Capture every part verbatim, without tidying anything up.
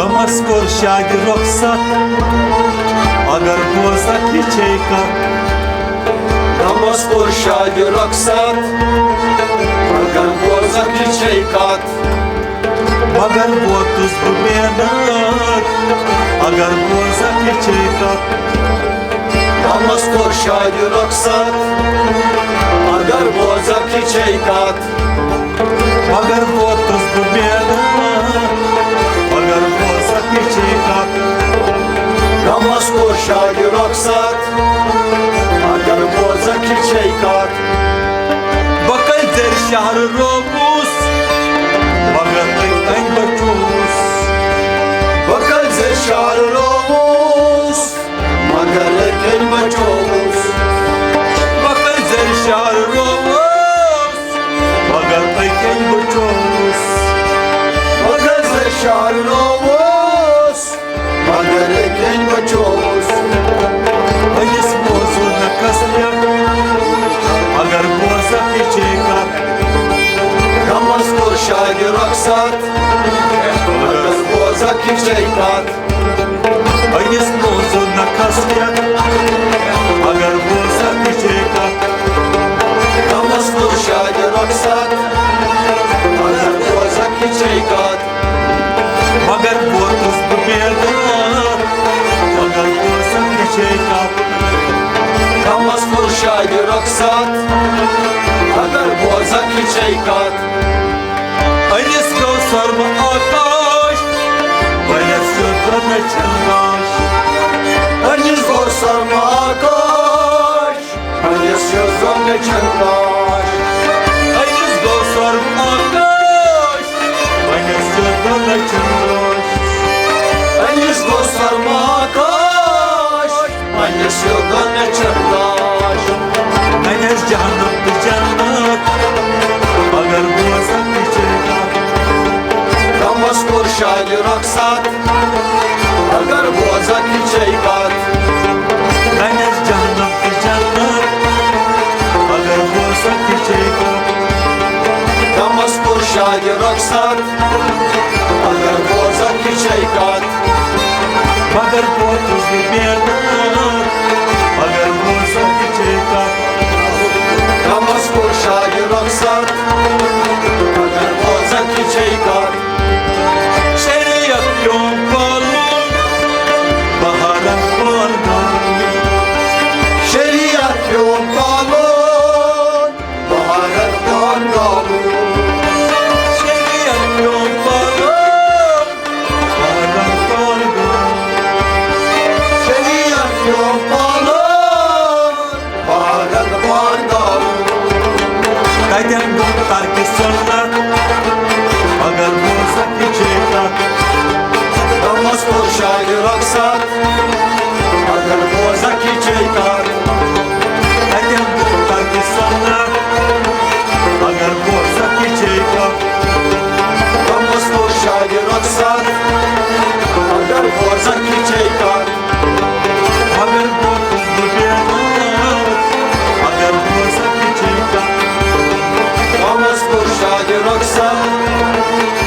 غمس کوٚر شادِ رۄخصت، اگر بوزکھ یہِ چھے کتھ۔ غمس کوٚر شادِ رۄخصت، اگر بوزکھ یہِ چھے کتھ۔ مگر ووتُس بہٕ مینت، اگر بوزکھ یہِ چھے کتھ۔ غمس کوٚر شادِ رۄخصت، اگر بوزکھ یہِ چھے کتھ۔ مگر ووتُس بہٕ مینت، مگر بوزکھ یہِ چھے کتھ۔ غمس کوٚر شادِ رۄخصت، مگر بوزکھ یہِ چھے کتھ۔ بہٕ کٔژِ زرِ شہرٕ رووُس، مگر أکۍ أنۍ بچووُس۔ بہٕ کٔژِ زرِ شہرٕ رووُس، مگر أکۍ أنۍ بچووُس۔ بہٕ کٔژِ زرِ شہرٕ رووُس، مگر أکۍ أنۍ بچووُس۔ بہٕ کٔژِ زرِ شہرٕ رووُس، مگر أکۍ أنۍ بچووُس۔ أمِس موزوٗنکس پٮ۪ٹھ، مگر بوزکھ یہِ چھے کتھ۔ غمس کوٚر شادِ رۄخصت، مگر بوزکھ یہِ چھے کتھ۔ أمِس موزوٗنکس پٮ۪ٹھ، مگر بوزکھ یہِ چھے کتھ۔ غمس کوٚر شادِ رۄخصت، مگر بوزکھ یہِ چھے کتھ۔ مگر ووتُس بہٕ بیدار، مگر بوزکھ یہِ چھے کتھ۔ غمس کوٚر شادِ رۄخصت، مگر بوزکھ یہِ چھے کتھ۔ أمِس گوٚو سرمہٕ آکاش، وۄنۍ ٲس یوٚت رۄنٛگہٕ چھَل راش۔ أمِس گوٚو سرمہٕ آکاش، أمِس یوٚت رۄنٛگہٕ چھَل راش۔ أمِس گوٚو سرمہٕ آکاش، وۄنۍ ٲس یوٚت رۄنٛگہٕ چھَل راش۔ أمِس گوٚو سرمہٕ آکاش، پننِس یوٚدُن چھُ راج۔ ننٮ۪س جہنم تہٕ جنت، مگر بوزکھ یہِ چھے کتھ۔ غمس کوٚر شادِ رۄخصت، مگر بوزکھ یہِ چھے کتھ۔ ننٮ۪س جہنم تہٕ جنت، مگر بوزکھ یہِ چھے کتھ۔ غمس کوٚر شادِ رۄخصت، مگر بوزکھ یہِ چھے کتھ۔ مگر ووتُس بہٕ بیدار، مگر بوزکھ یہِ چھے کتھ۔ غمس کوٚر شادِ رۄخصت، مگر بوزکھ یہِ چھے کتھ۔ شریعت پیوم پالُن، بہارن پان گاوُن۔ شریعت پیوم پالُن، بہارن پان گاوُن۔ شریعت پیوم پالُن، بہارن پان گاوُن۔ شریعت پیوم پالُن، بہارن پان گاوُن۔ تتٮ۪ن گوٚو ترکِ سُنت، مگر بوزکھ یہِ چھے کتھ۔ غمس کوٚر شادِ رۄخصت، مگر بوزکھ یہِ چھے کتھ۔ تتٮ۪ن گوٚو ترکِ سُنت، مگر بوزکھ یہِ چھے کتھ۔ غمس کوٚر شادِ رۄخصت، مگر بوزکھ یہِ چھے کتھ۔ مگر ووتُس بہٕ بیدار، مگر بوزکھ یہِ چھے کتھ۔ غمس کوٚر شادِ رۄخصت،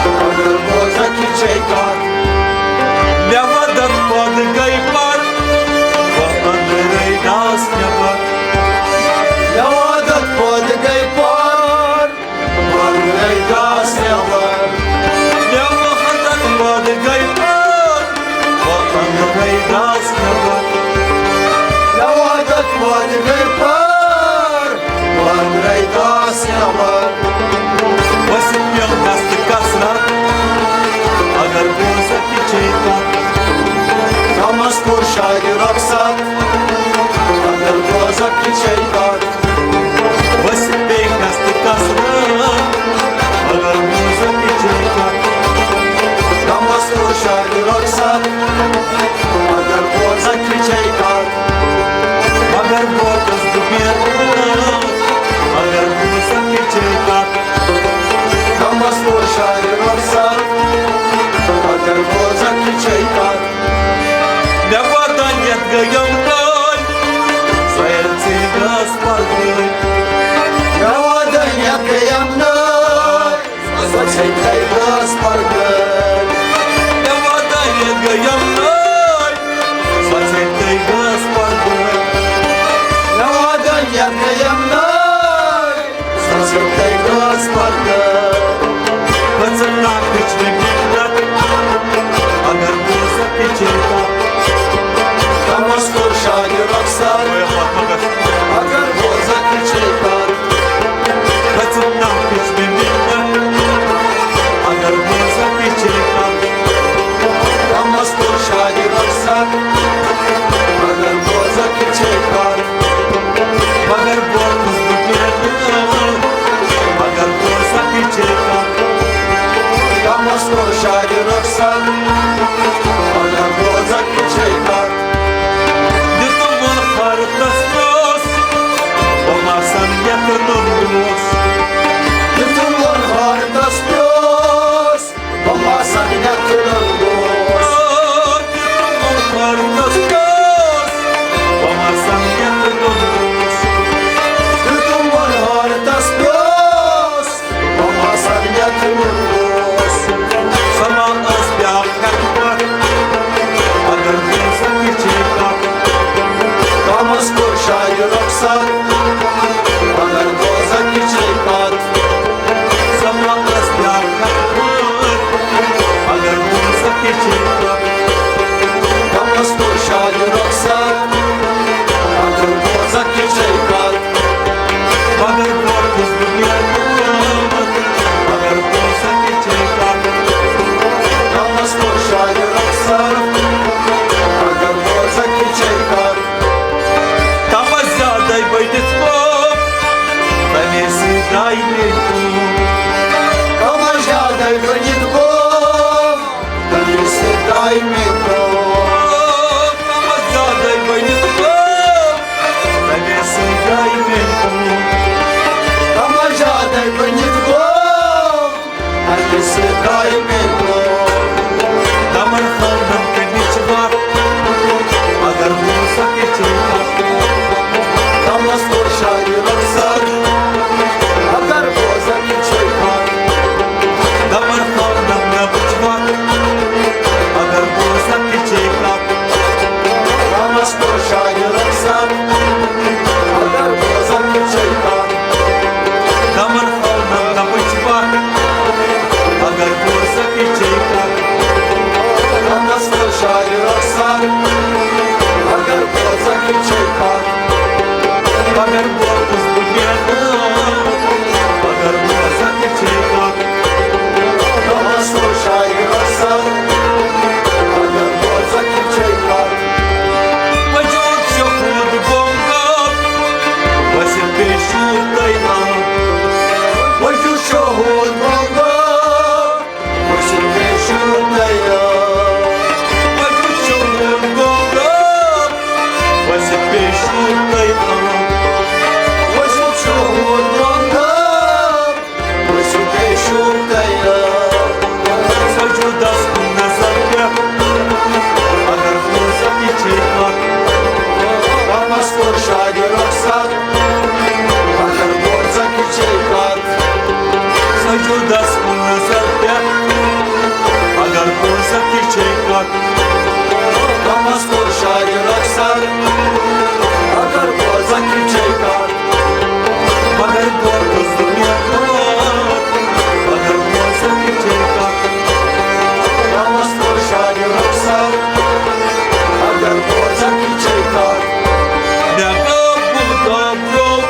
مگر بوزکھ یہِ چھے کتھ۔ مےٚ وعدت پٲدٕ گٔے پر، وۄنۍ أنٛدرے داس نٮ۪بر۔ مےٚ وعدت پٲدٕ گٔے پر، وۄنۍ أنٛدرے داس نٮ۪بر۔ مےٚ وعدت پٲدٕ گٔے پر، وۄنۍ أنٛدرے داس نٮ۪بر۔ مےٚ وعدت پٲدٕ گٔے پر، وۄنۍ أنٛدرے داس نٮ۪بر۔ ؤسِتھ پیوٚم دستہٕ کثرت، اگر بوزکھ یہِ چھے کتھ۔ غمس کوٚر شادِ رۄخصت، اگر بوزکھ یہِ چھے کتھ۔ ؤسِتھ پیٚیہِ دستہٕ کثرت، اگر بوزکھ یہِ چھے کتھ۔ غمس کوٚر شادِ رۄخصت، اگر بوزکھ یہِ چھے کتھ۔ مگر ووتُس بہٕ بیدار، اگر بوزکھ یہِ چھے کتھ۔ غمس کوٚر شادِ رۄخصت، مگر بوزکھ یہِ چھے کتھ۔ مےٚ وعدن یتھ گٔیم نٲلۍ، سۄ ییٚلہِ ژیٖرۍ گٔیَس پردٲے۔ مےٚ وعدن یتھ گٔیم نٲلۍ، سۄ ژیٖرۍ گٔیَس پردٲے۔ مےٚ وعدن سر، مگر بوزکھ چھے کتھ۔ دِتُم ووٚن ہر تس پیوس، بہٕ ما سن یتھ نوٚن دوس۔ دِتُم ووٚن ہر تس پیوس، بہٕ ما سن یتھ نوٚن دوس۔ دِتُم ووٚن ہر تس پیوس، بہٕ ما سن یتھ نوٚن دوس۔ دِتُم ووٚن ہر تس پیوس، بہٕ ما سن یتھ نوٚن دوس۔ سۄ ما ٲس بیاکھ کتھ پتھ، مگر بوزکھ چھے کتھ۔ کمس کوٚر شاعرِ رۄخصت، مگر بوزکھ چھے کتھ۔ سۄ ما ٲس بیاکھ کتھ پتھ، مگر بوزکھ چھے کتھ۔ کمس کوٚر شاعرِ رۄخصت، مگر بوزکھ چھے کتھ۔ مگر ووتُس بہٕ بیرٕ قیامت، مگر بوزکھ چھے کتھ۔ کمس کوٚر شاعرِ رۄخصت، مگر بوزکھ چھے کتھ۔ کمس زیادے بٔنِتھ گوٚو، تمے سۭتۍ درٛاے مےٚ کٲم۔ کمس زیادے بٔنِتھ گوٚو، تمے سۭتۍ درٛاے مےٚ کٲم۔ کمس زیادے بٔنِتھ گوٚو، تمے سۭتۍ درٛاے مےٚ کٲم۔ کمس زیادے بٔنِتھ گوٚو، تمے سۭتۍ درٛاے مےٚ کٲم۔ دمن ہاونم کمِچ وتھ، مگر بوزکھ چھے کتھ۔ کمس کوٚر شاعرِ رۄخصت، مگر بوزکھ چھے کتھ۔ دمن ہاونم کمِچ وتھ، مگر بوزکھ چھے کتھ۔ کمس کوٚر شاعرِ رۄخصت، مگر بوزکھ چھے کتھ۔ دمن ہاونم کمِچ وتھ، مگر بوزکھ چھے کتھ۔ کمس کوٚر شاعرِ رۄخصت، مگر بوزکھ چھے کتھ۔ مگر ووتُس بہٕ بیرٕ قیامت، مگر بوزکھ چھے کتھ۔ کمس کوٚر شاعرِ رۄخصت، مگر بوزکھ چھے کتھ۔ وجود شہود گوٚو غٲب، ؤسِتھ پیٚیہِ شوٗب تۄہہِ آب۔ وجود شہود گوٚو غٲب، ؤسِتھ پیٚیہِ شوٗب تۄہہِ آب۔ وجود شہود گوٚو غٲب، ؤسِتھ پیٚیہِ شوٗب تۄہہِ آب۔ وجود شہود گوٚو غٲب، وجودس کُن نظر پٮ۪ٹھ، اگر بوزکھ چھے کتھ۔ کمس کوٚر شاعرِ رۄخصت، اگر بوزکھ چھے کتھ۔ وجودس کُن نظر پٮ۪ٹھ، اگر بوزکھ چھے کتھ۔ کمس کوٚر شاعرِ رۄخصت، اگر بوزکھ چھے کتھ۔ مگر بوزکھ چھے کتھ۔ کمس کوٚر شاعرِ رۄخصت، اگر بوزکھ چھے کتھ۔ مےٚ گوٚو بُلغم رووُن،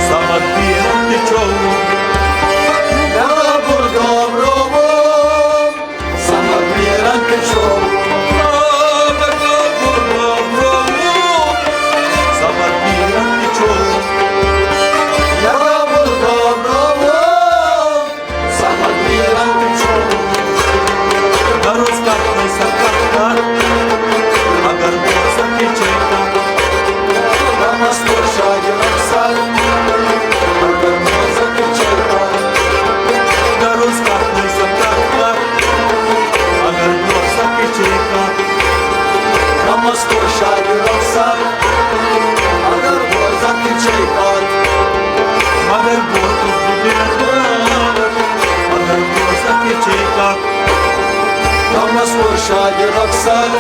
صمد پیٖرن تہِ چھووُن۔ مےٚ گوٚو بُلغم رووُن، صمد پیٖرن تہِ چھووُن۔ مےٚ گوٚو بُلغم رووُن، صمد پیٖرن تہِ چھووُن۔ مےٚ گوٚو بُلغم رووُن، صمد پیٖرن تہِ چھووُن۔ کروس کتھ نَے سا کتھ کر، اگر بوزکھ چھے کتھ۔ کمس کوٚر شاعرِ رۄخصت، اگر بوزکھ چھے کتھ۔ کروس کتھ نَے سا کتھ کر، اگر بوزکھ چھے کتھ۔ کمس کوٚر شاعرِ رۄخصت، اگر بوزکھ چھے کتھ۔ مگر بوزکھ چھے کتھ۔ کمس کوٚر شاعرِ رۄخصت،